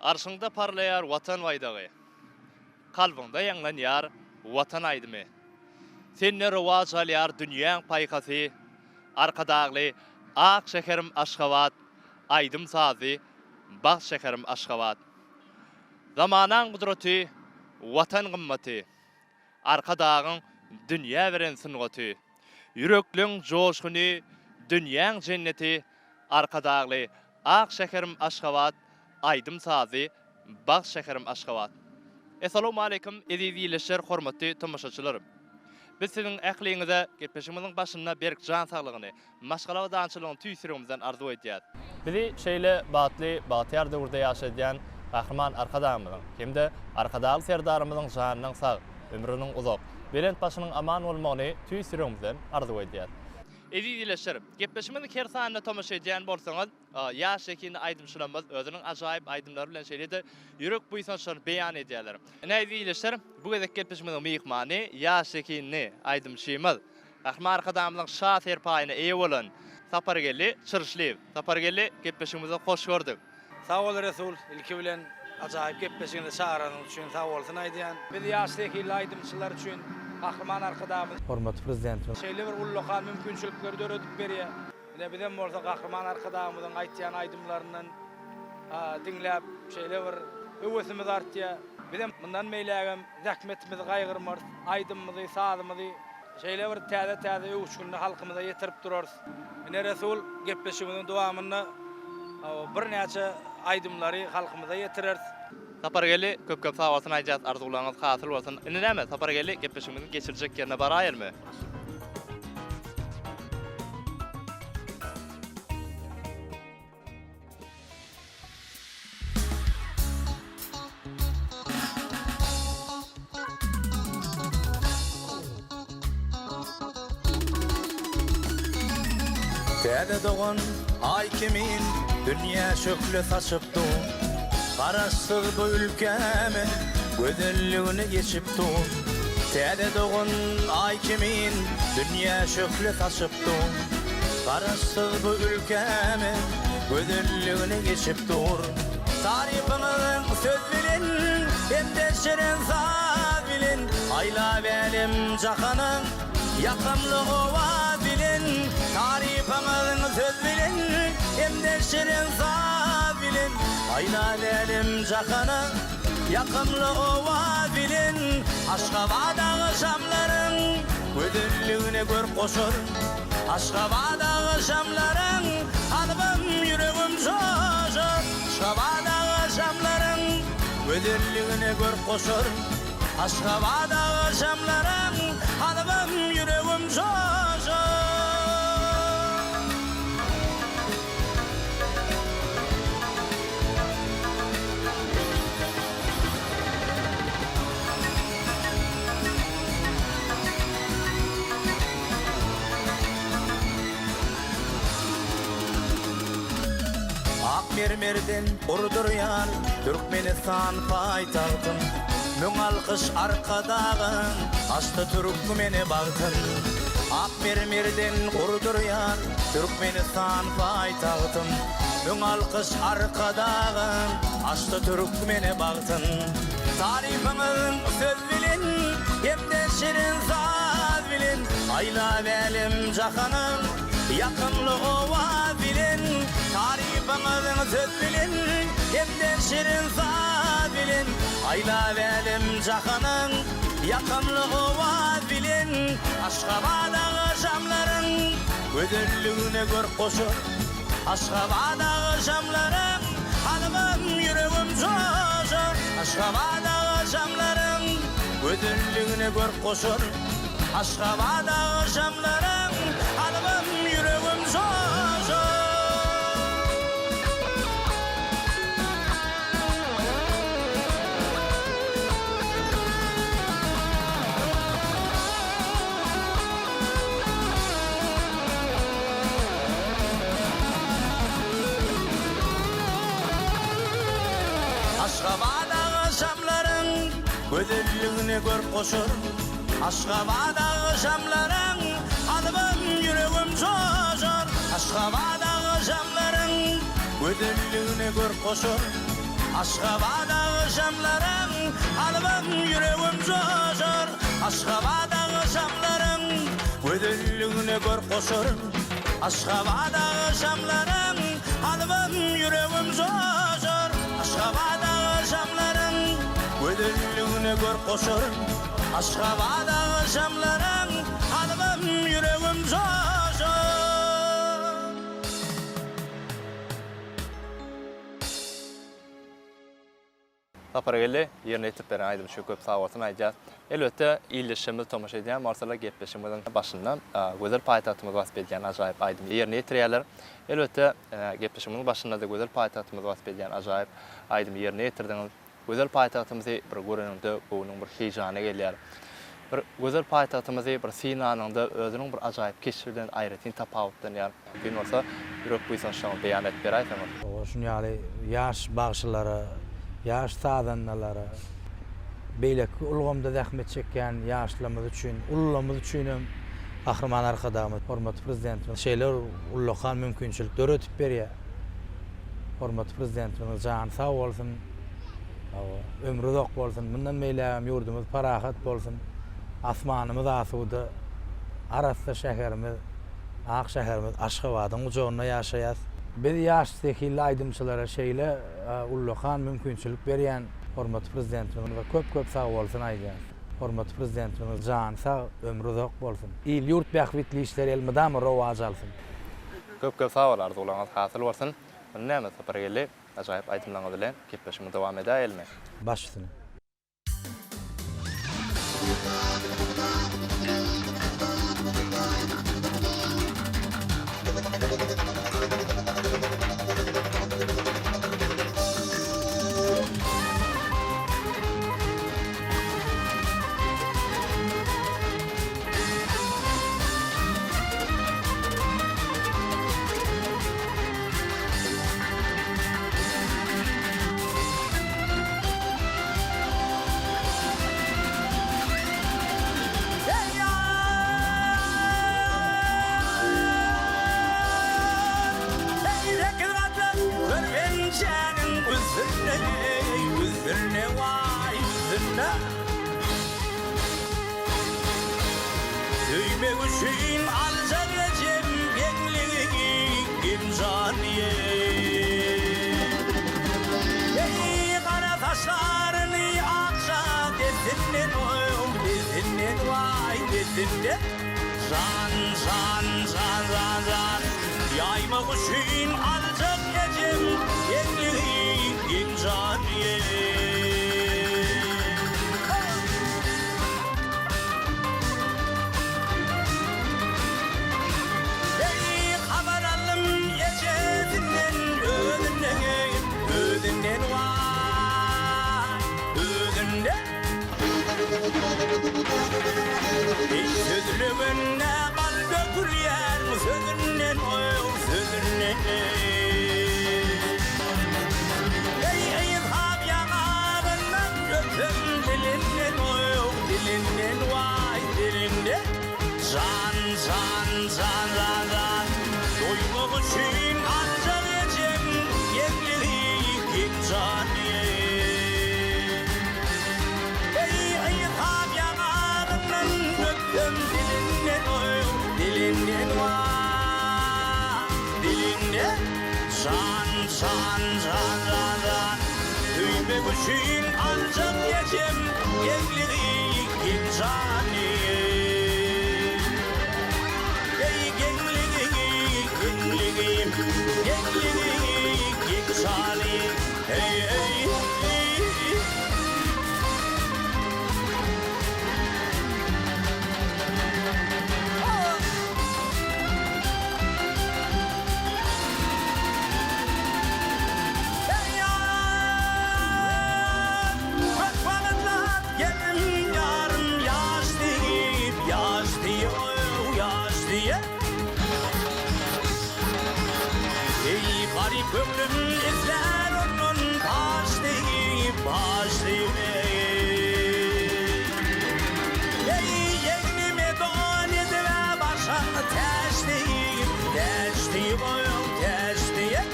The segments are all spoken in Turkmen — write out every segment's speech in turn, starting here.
Arşyňda parlaýar Watan baýdagy, Kalbyňda ýaňlanýar Watan aýdymy. Sende rowaç alýar dünýäň paýhasy, Arkadagly ak şäherim Aşgabat, Aýdym-sazly bagt şäherim Aşgabat. Zamanaň gudraty, Watan gymmaty, Arkadagyň dünýä beren sungaty. Ýürekleň joşguny, dünýäň jenneti, Arkadagly Ak şäherim Aşgabat aýdym sazy Bagt şäherim Aşgabat. Essalawmaleýkim eziz ildeşler hormatly tomaşaçylar. Biz siziň ähliňize gepleşigimiziň başynda berk jan saglygyny, maşgala abadançylygyny tüýs ýüregimizden arzuw edýäs. Bizi şeýle bagtly, bagtyýar döwürde ýaşadýan Gahryman Arkadagymyzyň hem-de Arkadagly Serdarymyzyň janynyň sag, ömrüniň uzak, belent başynyň aman bolmagyny tüýs ýüregimizden arzuw edýäs. Eziz ildeşler, gepleşigimiziň her sanyna tomaşa edýän bolsaňyz, ýaş zehinli aýdymçylarymyz özüniň ajaýyp aýdymlary bilen şeýle-de ýürek buýsançlaryny beýan edýärler. Ine, eziz ildeşler, bu gezek gepleşigimiziň myhmany ýaş zehinli aýdymçymyz, Gahryman Arkadagymyzyň Şa serpaýyna eýe bolan Sapargeldi Çyryşlyýew. Sapargeldi, gepleşigimize hoş gördük. Sag bol Resul, ilki bilen ajaýyp gepleşigiňize çagyranyňyz üçin sag bolsun aýdýan. Biz ýaş zehinli aýdymçylar üçin Gahryman Arkadagymyz. Hormatly Prezidentimiz. Şeýle bir ullakan mümkinçilikleri döredip berýär. Ine bizem bolsa Gahryman Arkadagymyzyň aýtýan aýdymlaryndan diňläp şeýle bir höwesimiz artýar. Bizem mundan beýlägem zähmetimizi gaýgyrmarys, aýdymymyzy, sazymyzy şeýle bir täze-täze öwüşginli halkymyza ýetirip durarys. Ine Resul, gepleşigimiziň dowamynda birnäçe aýdymlary halkymyza ýetireris. Sapargeldi, köp köp sag bolsun aýdýas, arzuwlaryňyz hasyl bolsun. Indi näme, Sapargeldi, gepleşigimiziň geçiriljek ýerine baraýalymy? Täze dogan Aý kimin dünýä şöhle saçyp dur. Garaşsyz bu ülkäme gözelligini geçip dur. Täze dogan Aý kimin dünýä şöhle saçyp dur. Garaşsyz bu ülkäme gözelligini geçip dur. Tarypyňyzyň söz bilen hem-de şirin saz bilen Aýlap älem jahana ýakymly owaz bilen Tarypyňyzyň söz bilen hem-de şirin saz bilen Aýlap älem jahana ýakymly owaz bilen Aşgabat agşamlaryň gözelligine görk goşar Aşgabat agşamlaryň kalbym ýüregim joşar Aşgabat agşamlaryň gözelligine görk goşar Aşgabat agşamlaryň kalbym ýüregim joşar. Ak mermerden gurdurýan Türkmenistan paýtagtym, Müň alkyş Arkadagyň açdy türkmene bagtyn. Ak mermerden gurdurýan Türkmenistan paýtagtym, Müň alkyş Arkadagyň açdy türkmene bagtyn. Tarypyňyz söz bilen hem-de şirin saz bilen Aýlap älem jahanyň ýakymly owaz bilen Tarypyňyzyň söz bilen hem-de şirin saz bilen Aýlap älem jahanyň ýakymly owaz bilen Aşgabat agşamlaryň gözelligine görk goşar Aşgabat agşamlaryň kalbym ýüregim joşar Aşgabat agşamlaryň gözelligine görk goşar Aşgabat agşamlaryň kalbym ýüregim joşar. Aşgabat agşamlaryň gözelligine görk goşar. Aşgabat agşamlaryň kalbym ýüregim joşar. Aşgabat agşamlaryň gözelligine görk goşar. Aşgabat agşamlaryň Kalbym, ýüregim joşar. Aşgabat agşamlaryň Gözelligine görk goşar. Aşgabat agşamlaryň Kalbym, ýüregim joşar. Aşgabat agşamlaryň Gözelligine görk goşar. Aşgabat agşamlaryň Kalbym, ýüregim joşar. Sapargeldi, ýerine ýetirip beren aýdym üçin köp sagbolsun aýdýas. Elbetde, ildeşlerimiz tomaşa edýän bolsalar gepleşigimiziň başynda gözel paýtagtymyzy wasp edýän ajaýyp aýdymy ýerine ýetirýärler. Elbetde, gepleşigimiziň başynda-da gözel paýtagtymyzy wasp edýän ajaýyp aýdymy ýerine ýetirdiňiz. Gözel paýtagtymyzy bir göreniňde göwnüň bir heýjana gelýär. Bir gözel paýtagtymyzy bir synlanyňda özüniň bir ajaýyp keşbi bilen aýratyn tapawutlanýar. Mümkin bolsa, ýürek buýsançlaryňyzy beýan edip beräýseňiz. Hawa, şuny ýaly ýaş bagşylara, ýaş sazandalara, beýleki ulgamda zähmet çekýän ýaşlarymyz üçin, ulularymyz üçin hem Gahryman Arkadagymyz, hormatly Prezidentimiz şeýle bir ullakan mümkinçilik döredip berýär. Hormatly Prezidentimiziň jany sag bolsun, hawa, ömri uzak bolsun, mundan beýlägem ýurdumyz parahat bolsun, asmanymyz asuda, arassa şäherimiz, ak şäherimiz Aşgabadyň gujagynda ýaşaýas. Biz ýaş zehinli aýdymçylara şeýle ullakan mümkinçilik berýän hormatly Prezidentimize köp-köp sagbolsun aýdýas. Hormatly Prezidentimiziň jany sag, ömri uzak bolsun. Il-ýurt bähbitli işleri elmydama rowaç alsyn. Köp köp sag bol arzuwlaryňyz hasyl bolsun. Indi näme Sapargeldi ajaýyp aýdymlaryňyz bilen gepleşigimizi dowam edäýelimi? Baş üstüne. Söýmek üçin aljak ejem geňligi Geň jan Eý gara saçlaryny akja desinden oý desinden waý desinden Jan jan jan jan jan Ýaýmak üçin aljak ejem geňligi Geň jan Eý, habar aldym ejesinden, özünden, özünden, waý, özünden. Eý, sözlegende bal dökülýär sözünden, oý, sözünden, eý. Eý, yzhap ýaňagyndan öpsem dilinden, oý, dilinden, waý, dilinden. Jan, jan, jan, jan, jan. Doýmak üçin aljak ejem geňligi, geň jany. Eý, yzhap ýaňagyndan öpsem dilinden, oý, dilinden, waý, dilinden. Jan, jan, jan, jan, jan. Söýmek üçin aljak ejem geňligi, geň jany. Eý, geňligi, geňligi, geňligi, geň jany. Eý, eý, eý. Köp wagtlap geldim ýarym ýaş diýip, ýaş diýip, ýaş diýip. Eý, garyp köňlüm islär ondan paş diýip, paş diýip, eý. Eý, egnime don edip-ä başa täç diýip, täç diýip, täç diýip.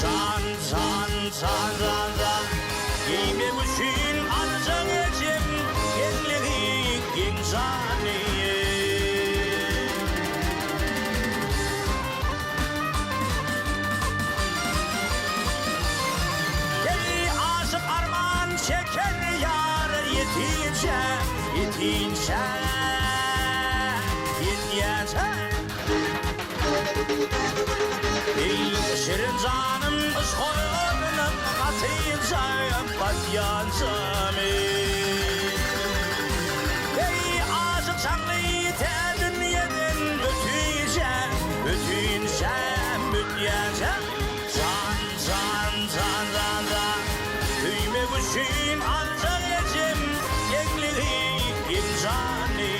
Jan, jan, jan, jan, jan. Ýetinçä, ýetinçä, ýetýänçä. Eý, şirin janym, yşk oduna gatynçam, batýançam, eý. Eý, aşyk şaňly tä dünýeden ötünçä, ötünçä, ötýänçä. Jan, jan, jan, jan, jan. Söýmek üçin aljak ejem geňligi, geň jany.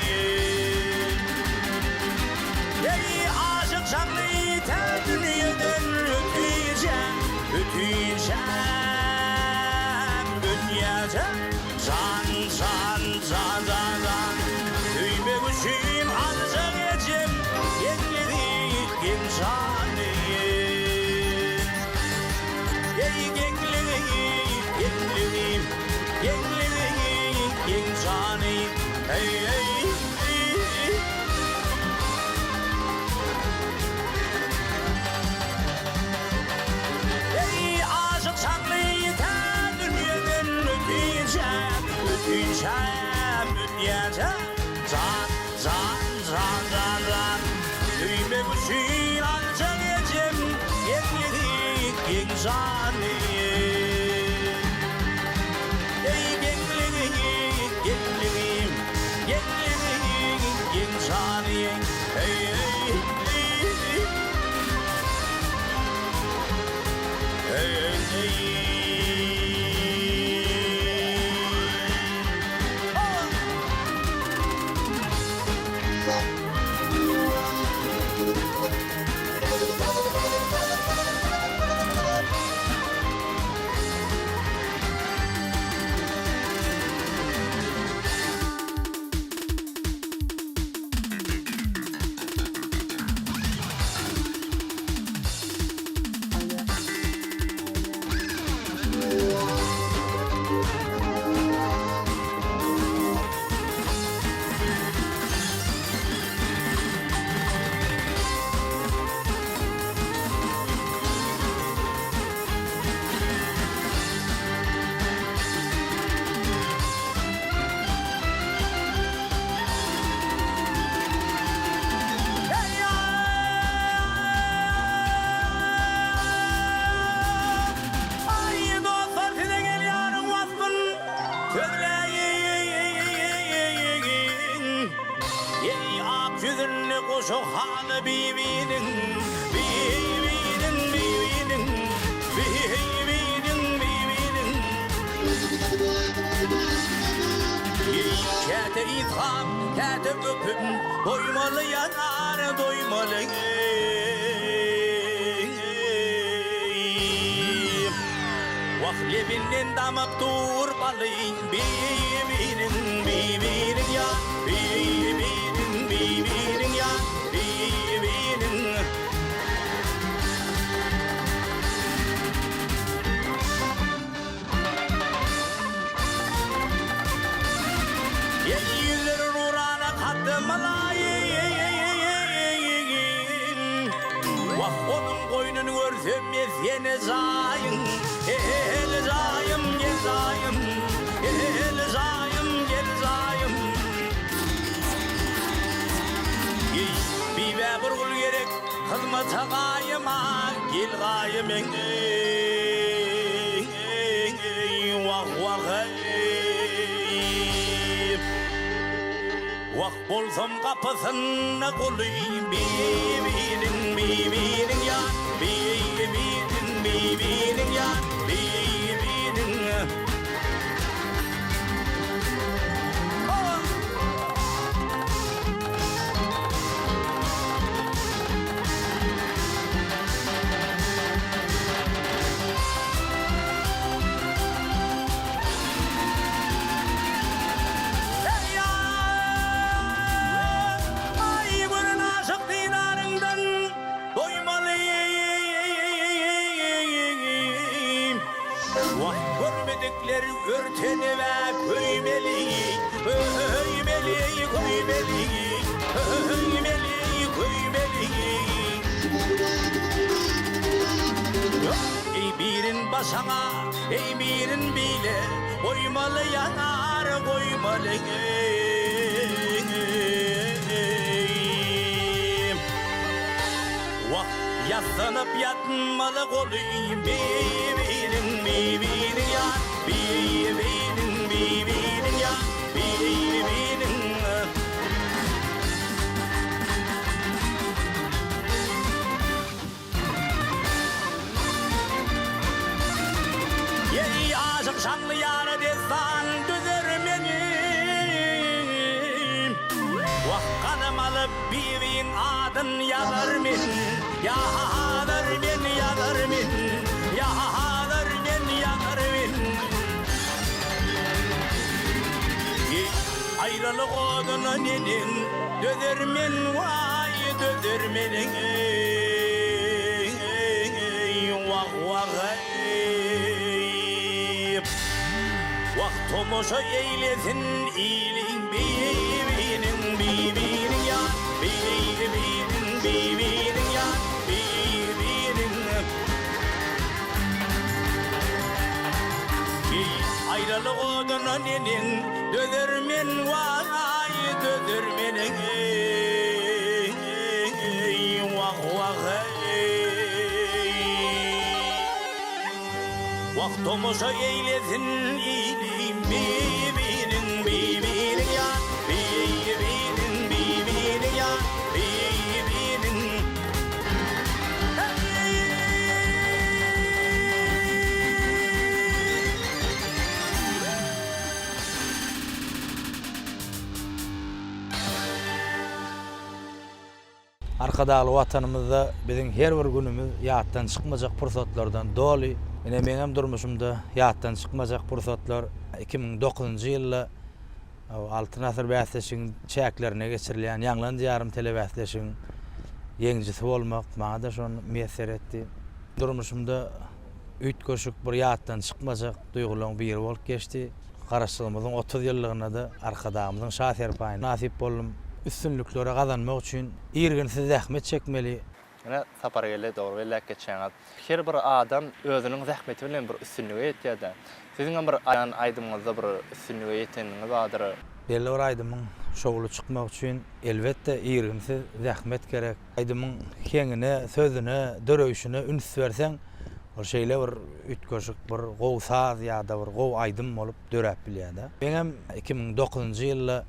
Eý, aşyk şaňly tä dünýeden ötünçä, ötünçä, ötýänçä. Jan, jan, jan, jan, jan. Söýmek üçin aljak ejem geňligi, geň jany. Eý, geňligi, geňligi, geňligi, geň jany. Eý, eý, eý. Eý, aşyk şaňly tä dünýeden ötünçä, ötünçä, ötýänçä. Jan, jan, jan, jan, jan. Söýmek üçin aljak ejem geňligi, geň jany. Eý, geňligi, geňligi, geňligi, geň jany. Eý, eý, eý. Eý, eý, eý. Aý dostlar size gelýärin waspyn sözläýin. Eý ak ýüzünde goşa haly bibiniň, bibiniň, bibiniň, bibiniň, bibiniň. Eý käte ysgap, käte öpüp, doýmaly ýanar, doýmaly. Wah lebinden damyp dur baly, bibiniň, bibiniň ýa, bibiniň, bibiniň ýa, bibiniň. Eý ýüzleri nurana kaddy mylaýym, Wah onuň goýnuny görsem mesgeni jaýyň, Gel jaýym, gel jaýym, gel jaýym, gel jaýym. Eý, bibä bir gul gerek, hyzmata gaýyma, Gel gaýym eý, wah, wah, eý. Wah, bolsam gapysynda guly, Bibiniň, bibiniň ýa, bibiniň, bibiniň ýa, bibiniň. Aý gören aşyk didaryňdan doýmaly. Wah görmedikler örtenibä köýmeli, köýmeli, köýmeli, köýmeli, köýmeli. Eý birin başaňa, eý birin beýle, goýmaly ýanar, goýmaly. ýatmaly. Wah, ýassanyp ýatmaly goly Bibiniň, bibiniň ýa, bibiniň, bibiniň ýa, bibiniň. Eý, aşyk şaňly ýara dessan düzer meni. Wah, galam alyp bibiň adyn ýazar men. Ýazar men, ýazar men, ýazar men, ýazar men. Eý, aýralyk oduna neneň dözer men, waý, dözer men, eý, wah, wah, eý. Wah, tomaşa eýlesin iliň bibiniň, bibiniň ýa, bibiniň, bibiniň ýa, bibiniň. Eý, aýralyk oduna neneň dözer men, waý, dözer men, eý, wah, wah, eý. Wah, tomaşa eýlesin ilim bibiniň, bibiniň ýa, bibiniň, bibiniň ýa, bibiniň. Arkadagly Watanymyzda biziň her bir günümiz ýatdan çykmajak pursatlardan doly. Ine, meňem durmuşymda ýatdan çykmajak pursatlar 2009-njy ýylda Altyn asyr bäsleşigiň çäklerinde geçirilýän Ýaňlan Diýarym telebäsleşigiň ýeňijisi bolmak maňa-da şony miýesser etdi. Durmuşymda üýtgeşik bir ýatdan çykmajak duýgularyň biri bolup geçdi. Garaşsyzlygymyzyň 30 ýyllygynda-da Arkadagymyzyň Şa serpaýyna mynasyp boldum. Üstünlikleri gazanmak üçin irginsiz zähmet çekmeli. Ine, Sapargeldi, dogry belläp geçýäňiz. Her bir adam özüniň zähmeti bilen bir üstünlige ýetýär-dä. Siziňem bir aýdan aýdymyňyzda bir üstünlige ýeteniňiz bardyr. Belli bir aýdymyň şowly çykmagy üçin, elbetde, irginsiz zähmet gerek. Aýdymyň heňine, sözüne, döreýşine üns berseň, ol şeýle bir üýtgeşik bir gowy saz ýa-da bir gowy aýdym bolup döräp bilýär-de. Meňem 2009-njy ýylda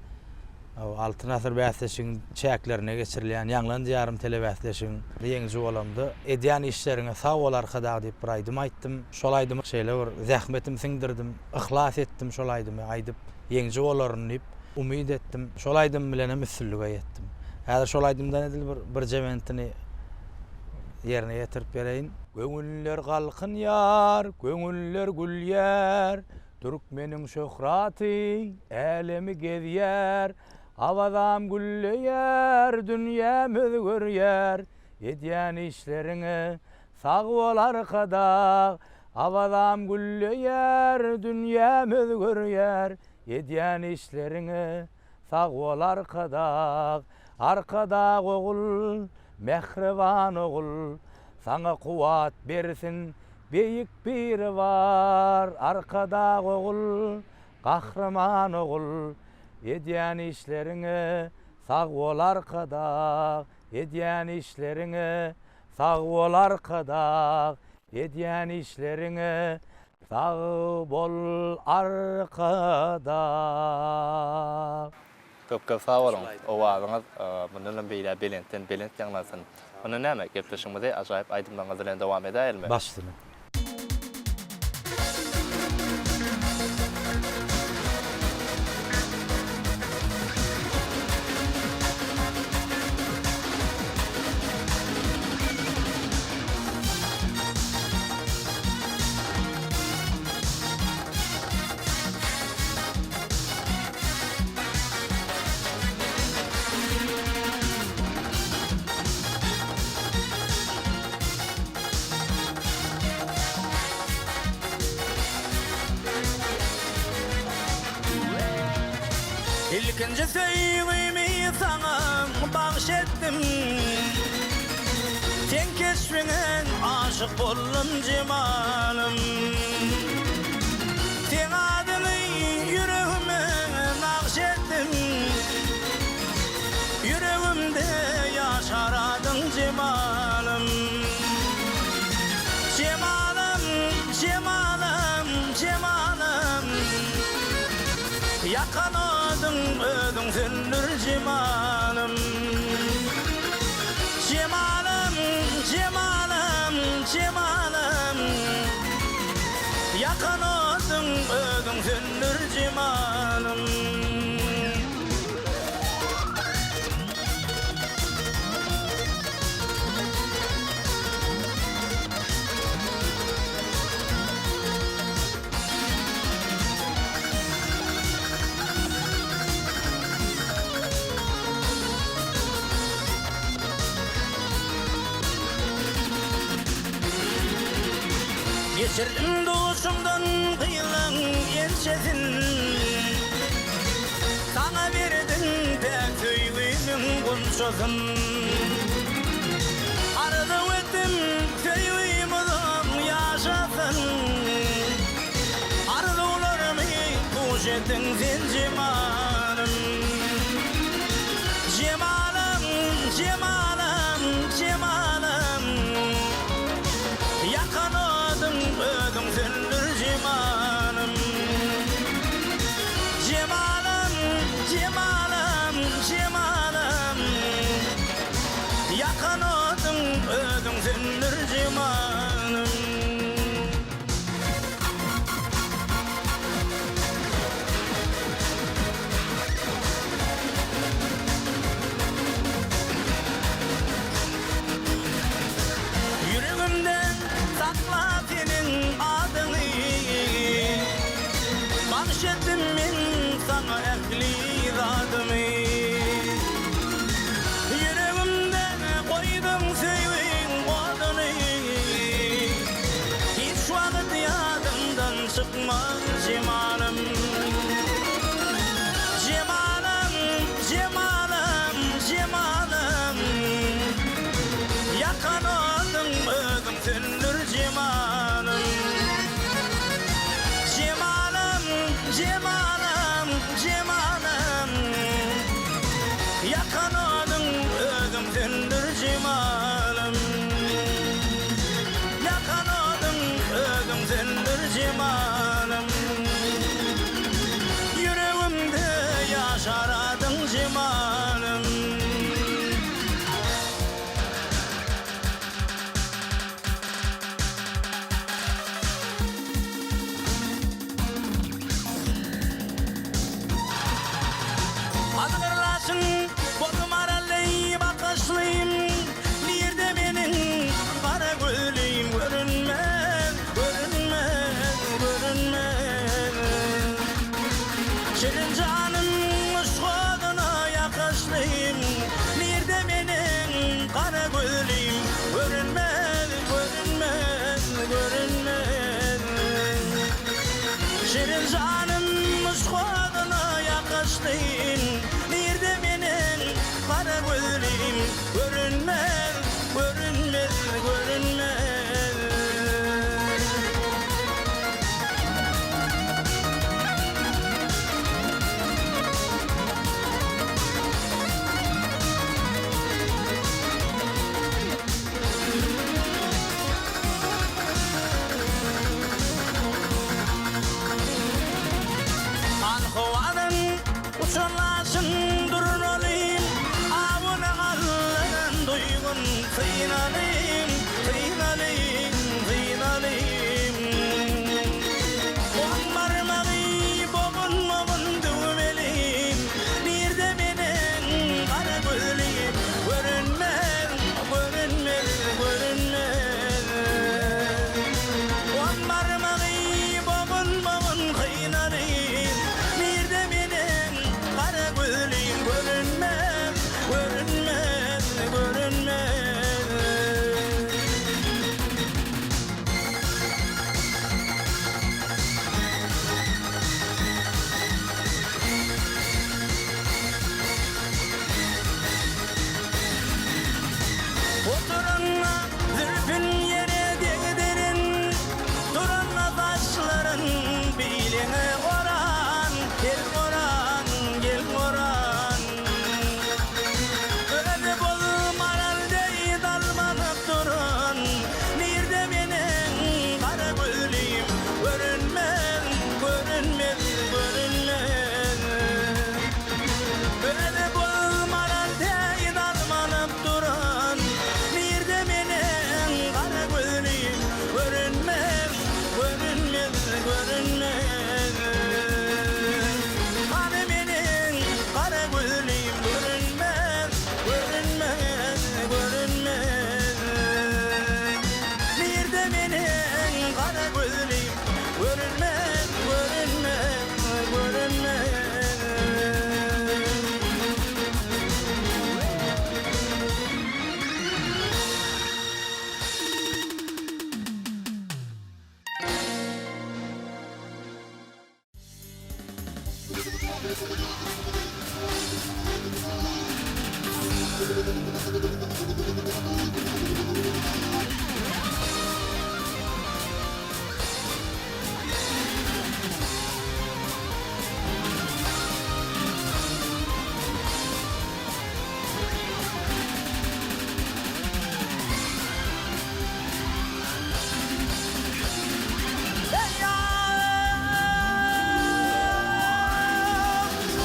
Altyn asyr bäsleşigiň çäklerinde geçirilýän Ýaňlan Diýarym telebäsleşigiň ýeňiji bolamda, Edýän işleriňe sag bol Arkadag diýip bir aýdym aýtdym. Şol aýdyma şeýle bir zähmetim siňdirdim, yhlas etdim şol aýdymy aýdyp ýeňiji bolaryn diýip umyt etdim. Şol aýdym bilenem üstünlige ýetdim. Häzir şol aýdymdan edil bir birje bentini ýerine ýetirip bereýin. Göwünler galkynýar, köňüller gülýär, Türkmeniň şöhraty älemi gezýär, Awazam gülleýär, dünýäm özgerýär, Edýän işleriňe sag bol Arkadag! Awazam gülleýär, dünýäm özgerýär, Edýän işleriňe sag bol Arkadag! Arkadag ogul, mähriban ogul, Saňa kuwwat bersin Beýik Biribar, Arkadag ogul, Gahryman ogul, Edýän işleriňe sag bol Arkadag, Edýän işleriňe sag bol Arkadag, Edýän işleriňe sag bol Arkadag. Köp köp sag boluň. Owazyňyz mundanam beýläk belentden belent ýaňlansyn. Onda näme, gepleşigimizi ajaýyp aýdymlaryňyz bilen dowam edäýelmi? Baş üstüne. Ilkinji söýgimi saňa bagş etdim Seň keşbiňe aşyk boldum jemalym Seň adyňy ýüregime nagyşetdim. Ýakan oduň özüň söndür Jemalym. Jemalym, Jemalym, Jemalym. Ýakan oduň özüň söndür Jemalym. Geçirdim duşumdan gyzlaň ençesin. Saňa berdim päk söýgimiň gunçasyn. Arzuw etdim söýgim uzak ýaşasyn. Arzuwlarymy puç etdiň sen jemalym. Jemalym, jemalym, jemalym. Ýakan oduň özüň söndür jemalym. Jemalym, jemalym, jemalym. Ýakan oduň özüň söndür jemalym. Ýüregimde sakla seniň adyňy. Bagyş etdim men saňa ähli zadymy. Ýüregimde goýdum söýgiň oduny. Hiç wagt ýadymdan çykmaz jemalym. Jemalym, jemalym, jemalym. Ýakan oduň özüň söndür jemalym. Jemalym, jemalym, jemalym. Ýakan oduň özüň söndür jemalym. Ýakan oduň özüň söndür jemalym. Ýüregimde ýaşar adyň jemalym. Azgyrlaşyň boldum arally bakyşlym, Nirde meniň gara gözlim görünmez, görünmez, görünmez. Şirin janym yşk oduna ýakyşlym, Nirde meniň gara gözlim görünmez, görünmez, görünmez. Şirin janym yşk oduna ýakyşlym, Nirde meniň gara gözlim görünmez, görünmez, görünmez. Al howadan uçan laçyn.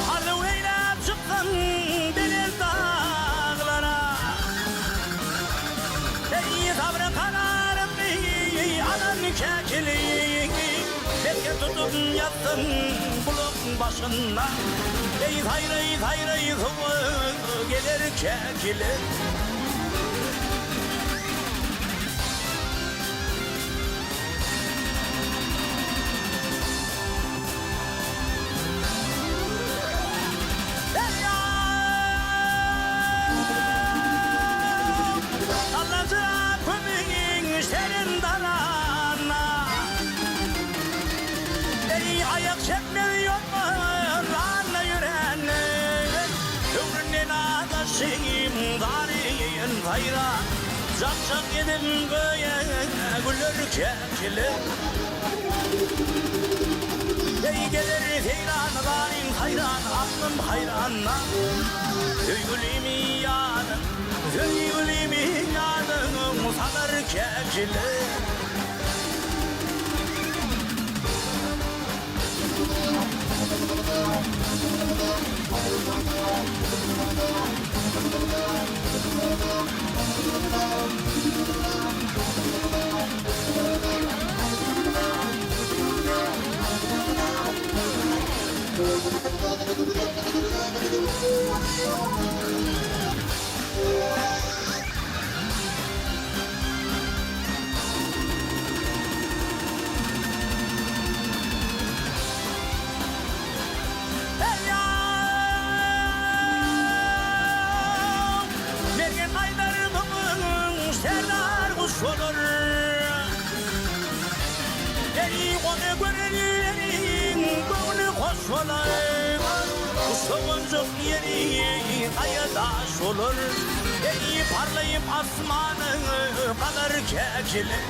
Arzuw eýläp çyksaň belent daglara, Eý, sabry kararymny alan käkili, Mesge tutup ýatsyn bulak başynda, Eý, saýraý-saýraý suwa geler käkili. Allaja kömegiň şerin darana. Eý aýak çekmez ýollarla ýören. Öwründen adaşym zaryn saýra. Jak-jak edip göýä güler käkili. Eý geler seýran zaryň haýran aklym haýranna. Söýgülimi ýadyň, söýgülimi ýadyň salar käkili. Mergen gaýdar bu gün serdar guş bolar. Eý, ony görenleriň göwni hoş bolar. Guşa gonjak ýeri gaýa daş bolar. Eý, parlaýyp asmana galar käkili.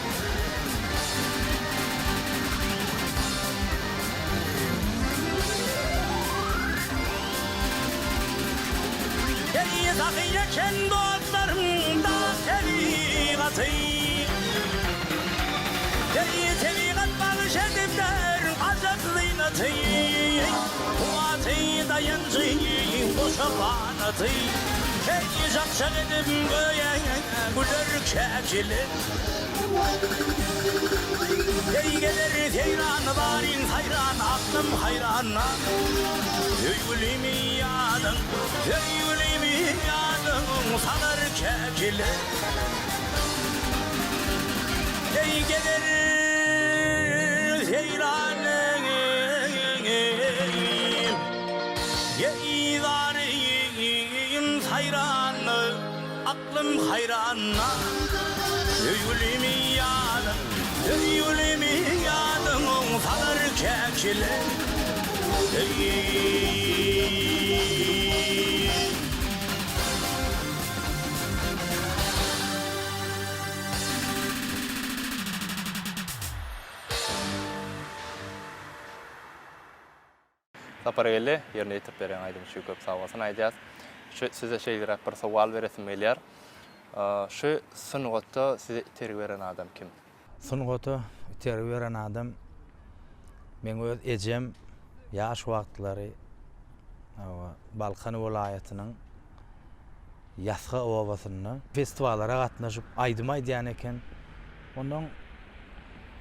Eý, sahy eken dostlarym, dag tebigaty. Eý, tebigat bagyş edipdir ajap zynaty. Kuwwaty, daýanjy, goşa ganaty. Eý, jak-jak edip göýä güler käkili. Eý geler seýran baryň saýran aklym haýranna Söýgülimi ýadyň söýgülimi ýadyň salar käkili Eý geler seýran Eý zaryň saýran Aklym haýranna, söýgülimi ýadyň, Söýgülimi ýadyň salar käkili. Sapargeldi, ýerine ýetirip berýän aýdym üçin köp sag bolsun aýdýas. Şu size şeýleräk bir sowal beresim gelýär. Şu sungatda size itergi beren adam kim? Sungata itergi beren adam meň öz ejem ýaş wagtlary Balkan welaýatynyň Ýasga obasynda festiwallara gatnaşyp aýdym aýdýan eken. Ondan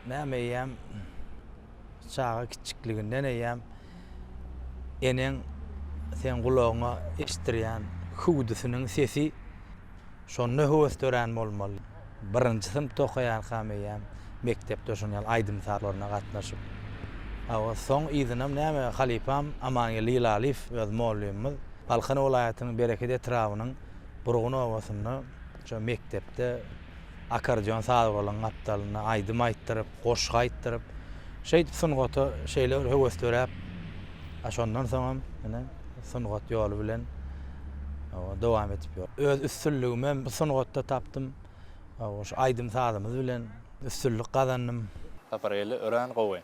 näme eýýäm çaga kiçjikliginden eýýäm eneň seň gulagyňa eşitdirýän hüwdüsiniň sesi şonda höwes dörän bolmaly. Birinji synpda okaýarkam eýýäm mekdepde şon ýaly aýdym-sazlaryna gatnaşyp. Hawa, soň yzynam näme halypam Amangeldi Ýylalyýew öz mollymymyz Balkan welaýatynyň Bereket etrabynyň Burgun obasynda şo mekdepde akkordeon saz guralyň gapdalynda aýdym aýtdyryp, goşgy aýtdyryp, şeýdip sungata şeýle bir höwes döräp. A şondan soňam ine sungat ýoly bilen dowam edip ýör. Öz üstünligimem bu sungatda tapdym. Şu aýdym-sazymyz bilen üstünlik gazandym. Sapargeldi örän gowy.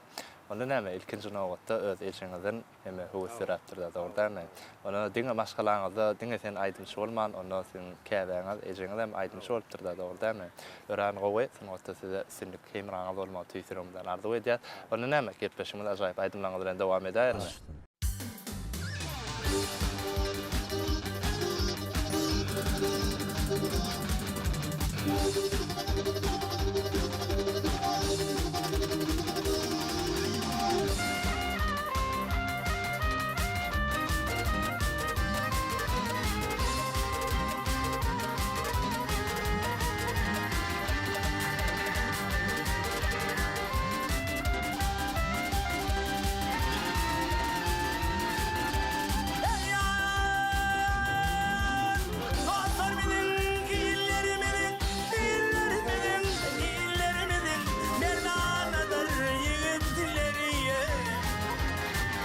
Onda näme ilkinji nobatda öz ejeňizden hemme höwes döräpdir-dä dogry dälmi? Onda diňe maşgalaňyzda diňe sen aýdymçy bolman onda siziň käbäňiz, ejeňiz hem aýdymçy bolupdyr-da dogry dälmi? Örän gowy sungatda size üstünlik hemraňyz bolmagy tüýs ýüregimizden arzuw edýäs. Onda näme gepleşigimiz ajaýyp aýdymlaryňyz bilen dowam edäýermi? Dostlar biziň illerimiziň, illerimiziň, illerimiziň merdanadyr ýigitleri.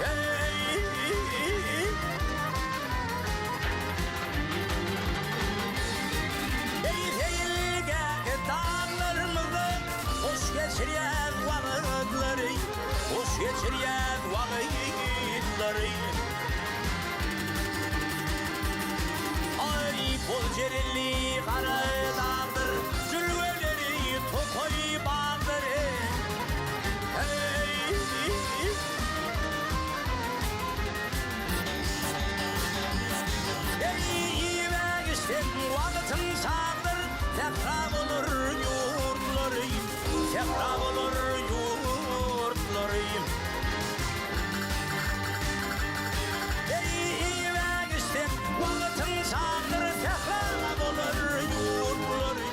Eý! Eý, seýilgäh daglarymyzda hoş geçirýäs wagytlary, hoş geçirýäs wagytlary. Aý, Boljerili gara dagdyr, Jülgeleri tokaý bagdyr, eý. Eý, iýmäge-içseň wagtyň çagdyr, Sähra bolar ýurtlary, sähra bolar ýurtlary. Eý, iýmäge-içseň wagtyň çagdyr, Sähra bolar ýurtlary,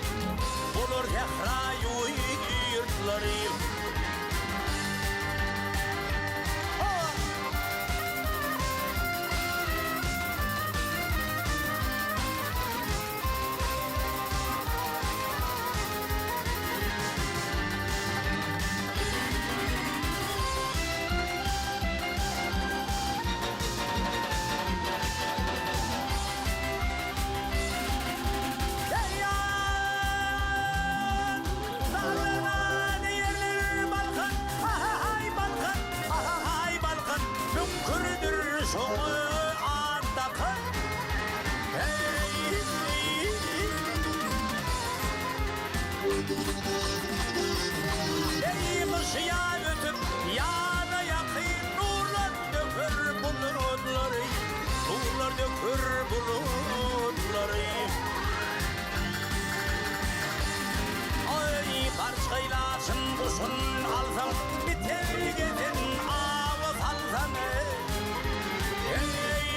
bolar sähra ýurtlary. Aý, garçgaý laçyn guşun alsaň, Bitelgeden awa salsaň, eý.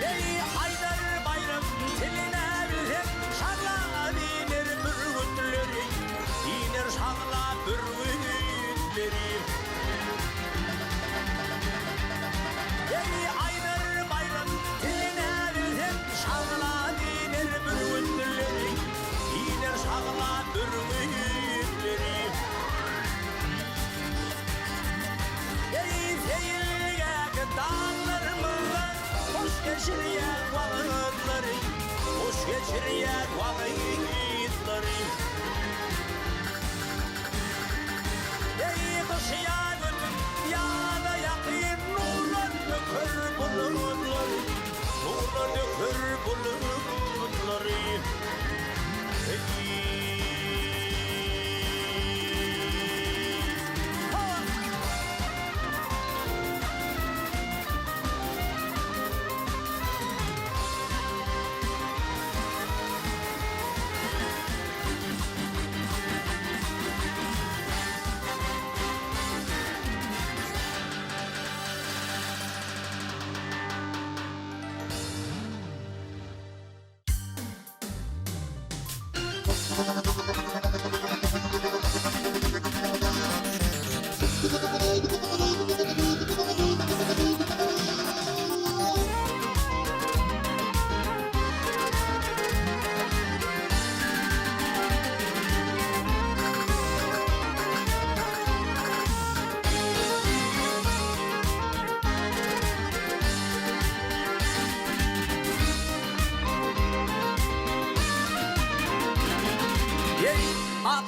Eý, Haýdar baýram, tiline bilseň, Şagla iner bürgütleri, Iner şagla bürgütleri. Eý, Aýdar baýram, tiline bilseň, Şagla iner bürgütleri, Iner şagla bürgütleri. Eý, seýilgäh daglarymyzda Hoş geçirýär wagytlary, Hoş geçirýär wagytlary. Eý, gyş ýa ötüp, ýaza ýakyn Nurlar döker bulutlary, Nurlar döker bulutlary. Eý.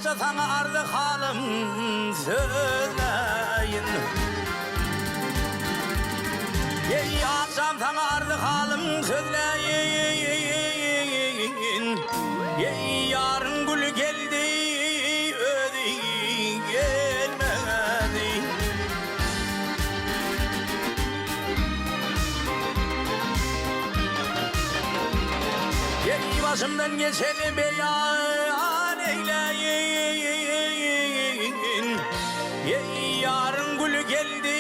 Akja saňa arzy halym sözläýin. Eý, Akjam saňa arzy halym sözläýin. Eý, ýaryň güli geldi, özi gelmedi. Eý, başymdan geçeni beýan eýläýin. Eý, ýaryň güli geldi,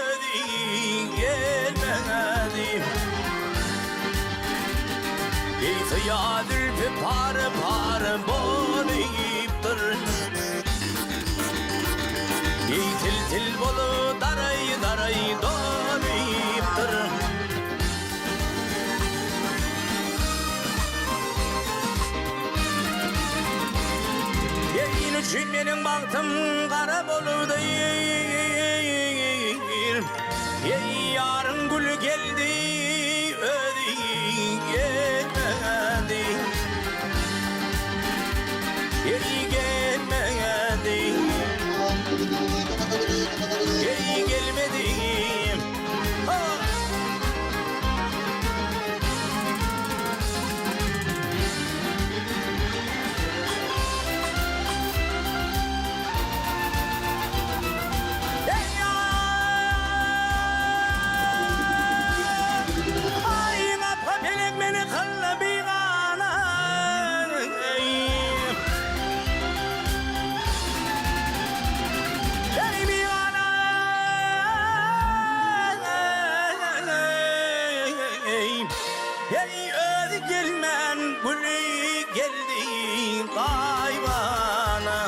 özi gelmedi. Eý, syýa zülpi pary-pary bolupdyr. Eý, til-til bolup daraý-daraý dolupdyr. Eýin üçin meniň bagtym gara boldy. Eý, ýaryň güli geldi, özi gelmedi. Eý, gelmedi. Eý, gelmedi. Ha! Aý, gapga pelek meni kyldy bigana. Eý, bigana. Eý, özi gelmän güli geldi gaýybana.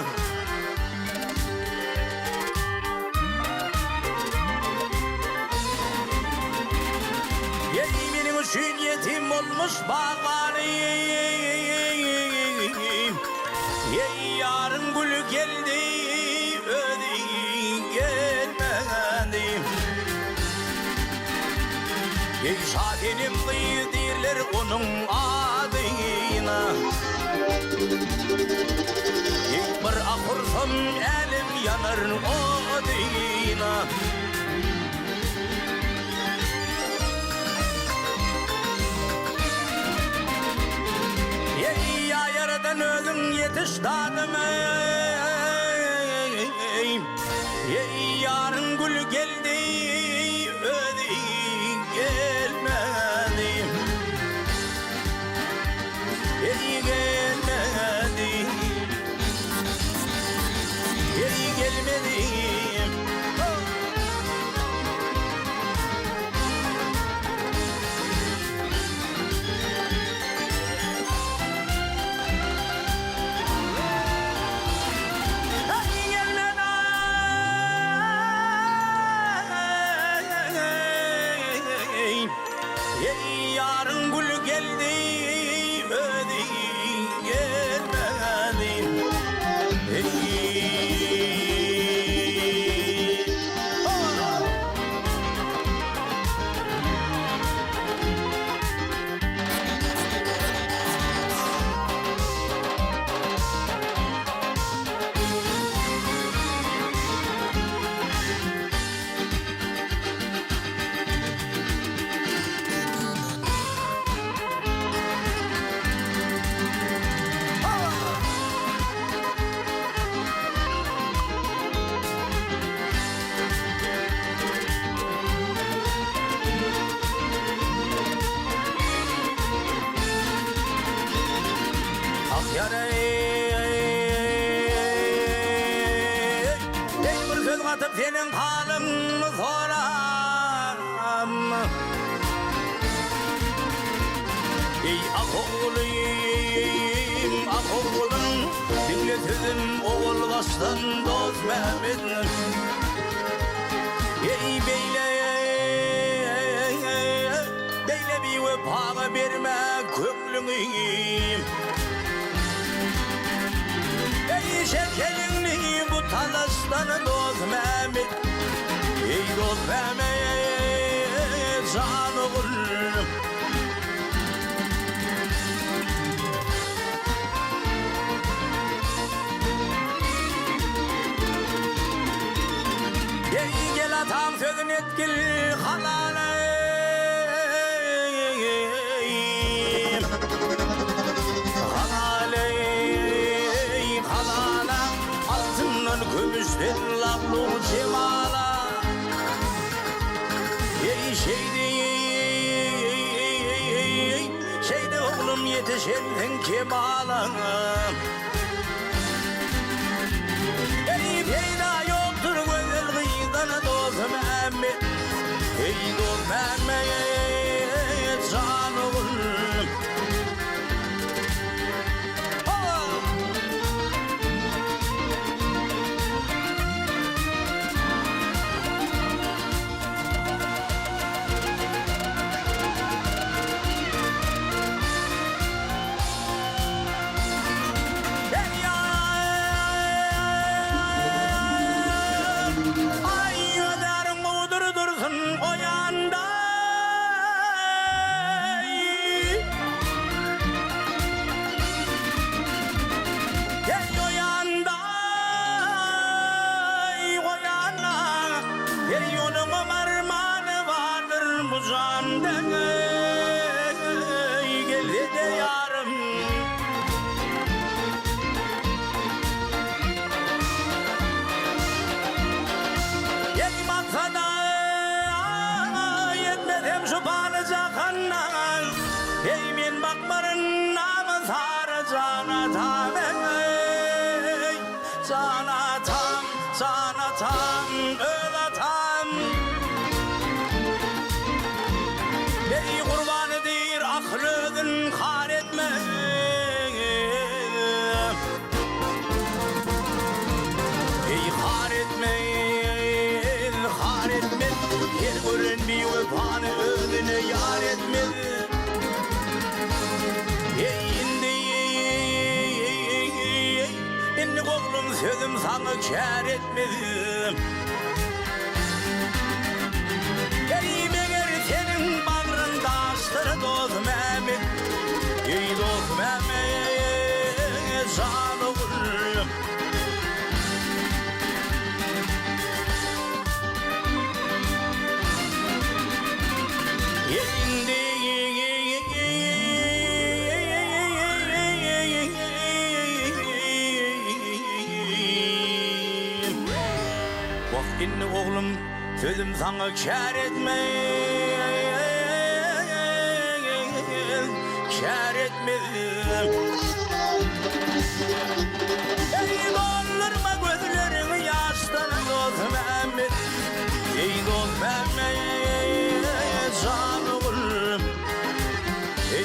Eý, meniň üçin ýetim bolmuş bagbany. Eý, ýaryň güli geldi, özi gelmedi. Eý, Şasenem gyz diýrler onuň adyna. Eý, bir ah ursam älem ýanar odyna. Eý, ýa Ýaradan özüň ýetiş dadyma. Eý, ýaryň güli geldi, özi gelmedi. Eý, gelmedi. Eý, gelmedi. Eý, ýaryň güli geldi, özi gelmedi. Ah ýar-eý, Eý bir söz gatyp seniň halyňy soram. Eý ah oglum, ah oglum, diňle sözüm owal başdan dost Mehmet. Eý beýle, beýle biwepaga berme köňlüňi. Eý şekeliňni bu talaşdan dost Mehmet. Eý dost Mehmet jan ogul. Öz ataň sözün etgil halal eý. Halal eý, halala, altyndan, kümüşden laglu jemala. Eý, şeýdi, şeýdi oglum ýetişensiň kemala. Eý, peýda ýokdur gözel gyzdan dost Mämmet. Eý, dost Mämmet, jan ogul. Aý gözäriň gowudyr dursun o ýanda. Heý o ýanda, o ýanda, Her ýoluňam armany bardyr bu janda. Gelse-de ýarym. Ýeň maksada ýetmesem şu pany jahanda, Eý, men bakmaryn nama sary jan atam, eý, Jan atam, jan atam, öz atam. Eý, gurbany diýr, akyl özün har etme. Eý, har etmez, har etmez, Her gören biwepany özüne ýar etmez. Eý, indi, indi oglum sözüm saňa kär etmez. Eý, meger seniň bagryň daşdyr, dost Mämmet. Eý, dost Mämmet, jan ogul. Wah indi oglum sözüm saňa kär etmez, kär etmez. Eý doldurma gözleriňi ýaşdan dost Mämmet, eý dost Mämmet jan oglum. Eý.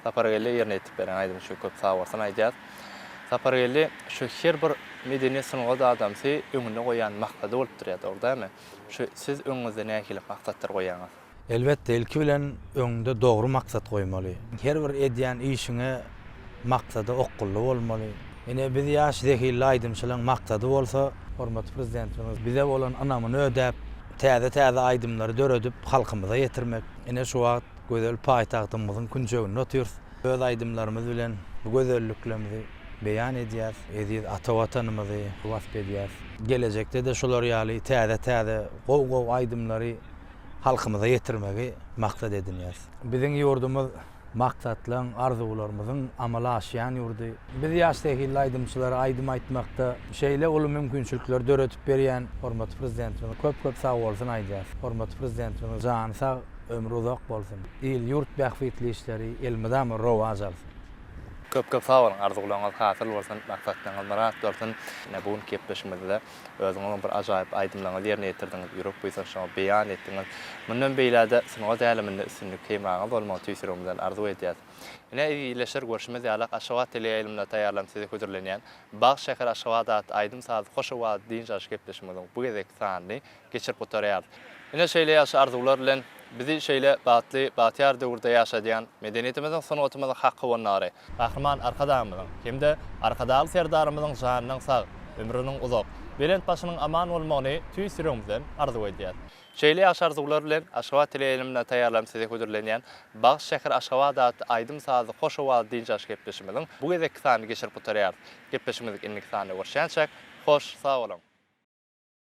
Sapargeldi ýerine ýetirip beren aýdym üçin köp sag bolsun aýdýas. Sapargeldi şu her bir medeniýet sungat adamsy öňünde goýýan maksady bolup durýar dogry dälmi? Şu siz öňüňizde nähili maksatlar goýýaňyz? Elbetde ilki bilen öňüňde dogry maksat goýmaly. Her bir edýän işiňe maksada okgunly bolmaly. Ine biz ýaş zehinli aýdymçylaň maksady bolsa hormatly Prezidentimiz bize bolan ynamyny ödäp täze-täze aýdymlary döredip halkymyza ýetirmek. Ine şu wagt Gözel paýtagtymyzyň künjeginde otyrys. Öz aýdymlarymyz bilen bu gözelliklerimizi beýan edýäris. Eziz ata Watanymyzy wasp edýäris. Gelejekde-de şular ýaly täze-täze, gowy-gowy aýdymlary halkymyza ýetirmegi maksat edinýäris. Biziň ýurdumyz maksatlaryň, arzuwlarymyzyň amala aşýan ýurdy. Biz ýaş zehinli aýdymçylara aýdym aýtmakda şeýle uly mümkinçilikleri döredip berýän hormatly Prezidentimize köp-köp sagbolsun aýdýarys. Hormatly Prezidentimiziň jany sag, Ömri uzak bolsun. Il-ýurt bähbitli işleri elmydama rowaç alsyn. Köp köp sag boluň arzuwlaryňyz hasyl bolsun maksatlaryňyz myrat bolsun. Ine bu günki gepleşigimizde özüňiziň bir ajaýyp aýdymlaryňyzy ýerine ýetirdiňiz, ýürek buýsançlaryňyzy beýan etdiňiz. Mundan beýläde sungat äleminde üstünlik hemraňyz bolmagyny tüýs ýüregimizden arzuw edýäs. Ine ildeşler görşümiz ýaly Aşgabat teleýaýlymynda taýýarlanyp size hödürlenýän Bagt şäheri Aşgabat atly aýdym-saz hoş owazly dynç alyş gepleşigimiziň bu gezekki sanyny geçirip gutarýarys. Ine şeýle ýagşy arzuwlar bilen bizi şeýle bagtly, bagtyýar döwürde ýaşadýan medeniýetimiziň, sungatymyzyň hak howandary, Gahryman Arkadagymyzyň hem-de Arkadagly Serdarymyzyň janynyň sag, ömrüniň uzak, belent başynyň aman bolmagyny tüýs ýüregimizden arzuw edýäris. Şeýle ýagşy arzuwlar bilen Aşgabat teleýaýlymynda taýýarlanyp size hödürlenýän Bagt şäheri Aşgabat atly aýdym-sazly hoş owazly dynç alyş gepleşigimiziň bu gezekki sanyny geçirip gutarýarys. Gepleşigimiziň indiki sanynda görüşýänçäk, hoş sag boluň!